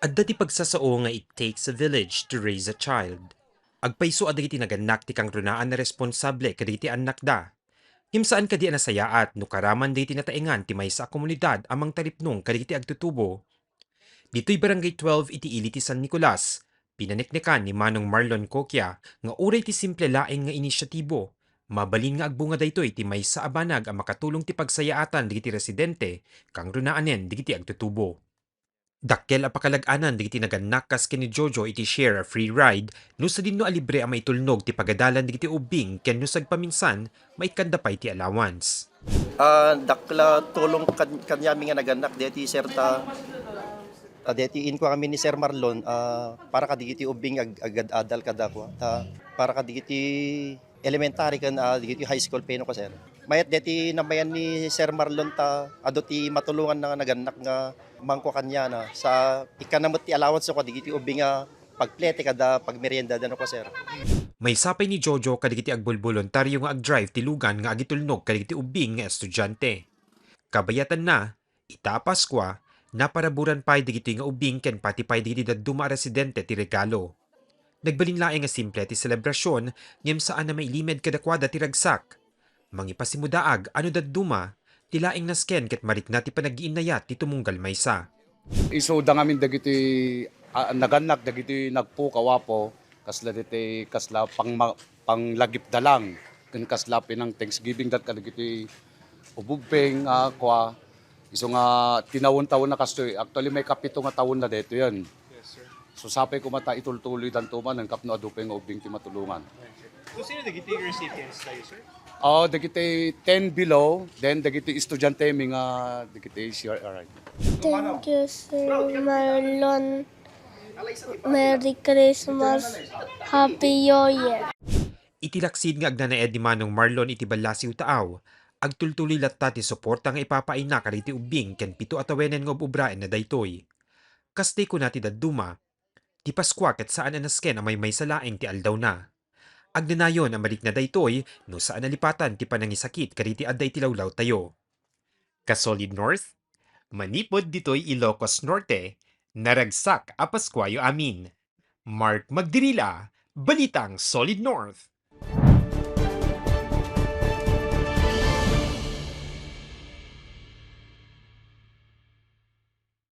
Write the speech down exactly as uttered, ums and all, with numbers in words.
Adda ti pagsasao nga it takes a village to raise a child. Agpayso a dagiti nagannak ti kangrunaan a responsable kadagiti annakda. Ngem saan kadi a nasayaat no karaman dagiti nataengan ti maysa a komunidad a mangtaripnong kadagiti agtutubo. Ditoy Barangay twelve iti ili ti San Nicolas, pinaneknekan ni Manong Marlon Coquia nga uray ti simple laeng nga inisyatibo, mabalin nga agbunga daytoy ti maysa a banag a makatulong ti pagsayaatan dagiti residente, kangrunaanen dagiti agtutubo. Dakkel a pakalag-anan dagiti nagannak kas ken ni Jojo iti share a free ride no sadinno a libre a maitulnog ti pagadalan dagiti ubbing ken no sagpaminsan, maikkanda pay ti allowance. Ah, dakkel a tulong kad-, kaniami nga nagannak deti, sir, ta, ta deti inkuami ni Sir Marlon, ah, para kadagiti ubbing ag-, agad-adal kadakua, ta para kadagiti elementary ken, ah, dagiti high school pay no ko, sir. Mayat deti namayan ni Sir Marlon ta adu ti matulonganna nga nagannak nga mangkua kaniana sa ikkanna met ti allowance ko dagiti ubbing nga pagplete kada pagmeriendada no ko, sir. Maysa pay ni Jojo kadagiti agbulboluntario nga agdrive ti lugan nga agitulnog kadagiti ubbing nga estudiante. Kabayatanna, ita a Paskua, naparaburan pay dagitoy nga ubbing ken pati pay dagiti dadduma a residente ti regalo. Nagbalin laeng nga simple ti selebrasion ngem saan a mailimed kadakuada ti ragsak. Mangipasimudaag a no dadduma, ti laeng nasken ket marikna ti panaggiinnayat ti tumunggal maysa. Isuda ngamin dagiti, ah, nagannak dagiti nagpukaw, Apo, kasla diti, kasla pangma-, panglagipda lang, ken kasla pinang-Thanksgiving dat kadagiti ububbing, ah, kua, isu nga tinawen-tawen na kastoy. Actually, maikapito nga tawen na daytoyen. Yes, sir. So, sapay koma ta itultuloydanto manen tapno adu pay nga ubbing ti matulongan. So, sino dagiti recipients tayo, sir? Oh, dagiti ten below, then dagiti estudiante mi nga dagiti C R I. Thank you, Sir Marlon. Merry Christmas. Happy New Year. Iti laksid nga agnanaed ni Manong Marlon iti ballasiw taaw, agtultuloy latta ti suporta nga ipapaayna kadagiti ubbing ken pito a tawenen nga ub-ubraenna daytoy. Kas ti kuna ti dadduma, ti Paskua ket saan a nasken a maymaysa laeng ti aldawna. Agnanayon a marikna daytoy no saan a lipatan ti panangisakit kadagiti adda iti lawlawtayo. Ka Solid North, manipud ditoy Ilocos Norte, naragsak a Paskuayo amin. Mark Magdirila, Balitang Solid North.